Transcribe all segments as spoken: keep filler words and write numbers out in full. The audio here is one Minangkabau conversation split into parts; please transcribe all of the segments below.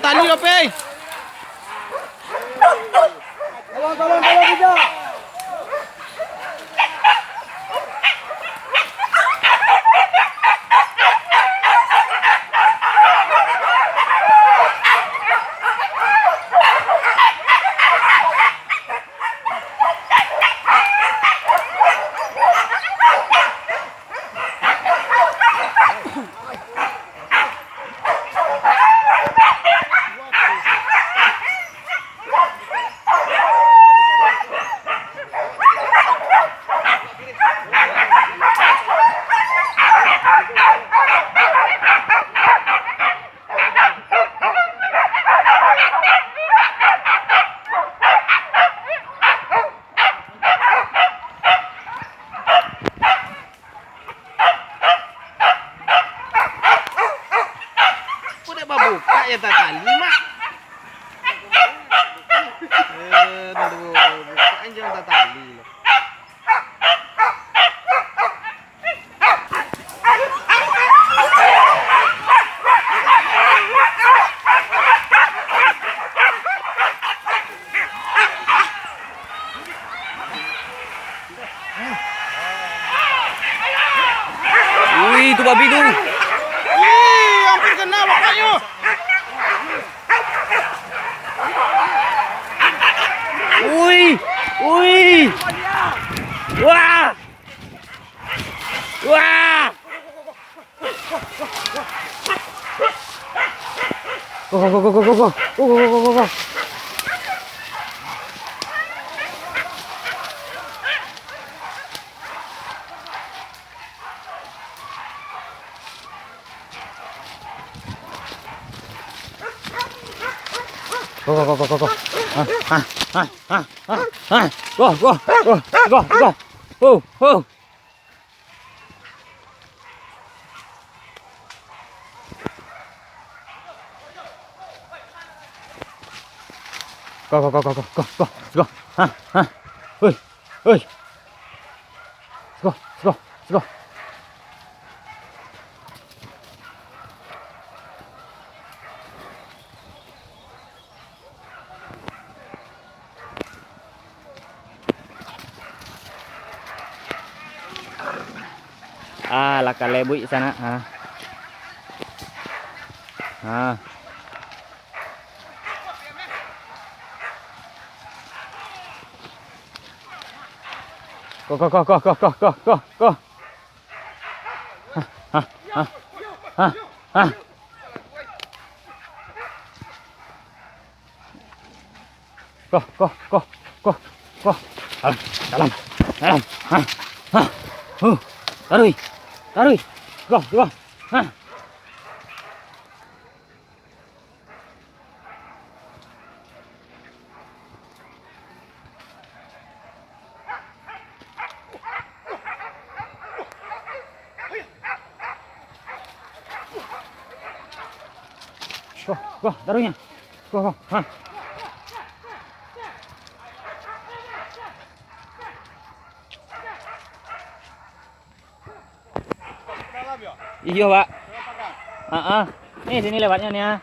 Tali lo, Pe. Tolong, tolong, tolong, Ija. Kok dek babukak yo tatali, Mak? Aduh, bukak anjang tatali lo. Ui, tu babi tu. Ih, hampir kena bapaknyo. Ui, ui. Wah. Wah. Go, go, go, go, go, go. Go, go, go, go, go, go. Go, go, go, go, go, go. Ah, ah, ah, ah, ah, ah. Go, go, go, go, go. Go, go. Go, go, go, go, go, go, go, go. Ha, ha. Oi, oi. Go, go, go. Ah, lah kalek buik sanak, ha. Ha. Ko, ko, ko. Ha, ha, ha. Ha, ha. Ko, ko, ko, ko, ko. Dalam, dalam, dalam. Ha, ha. Huh. Taruih. Taruih. Ko, ko. Ha. Ko, ko, taruih nyo. Ko, ko, ha. Iyo, Pak. Ha ah. Ni sini lewatnyo ni ah.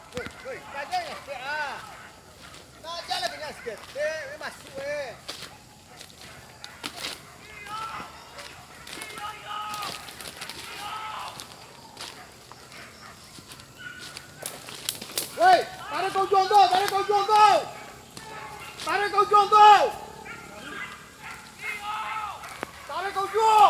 Woi, woi, kaja nyo sikik ah. Kaja lagi nyo sikik, eh, masuk eh. Woi, tarik ka ujuang tu, tarik ka ujuang tu. Tarik ka ujuang tu. Tarik ka ujuang.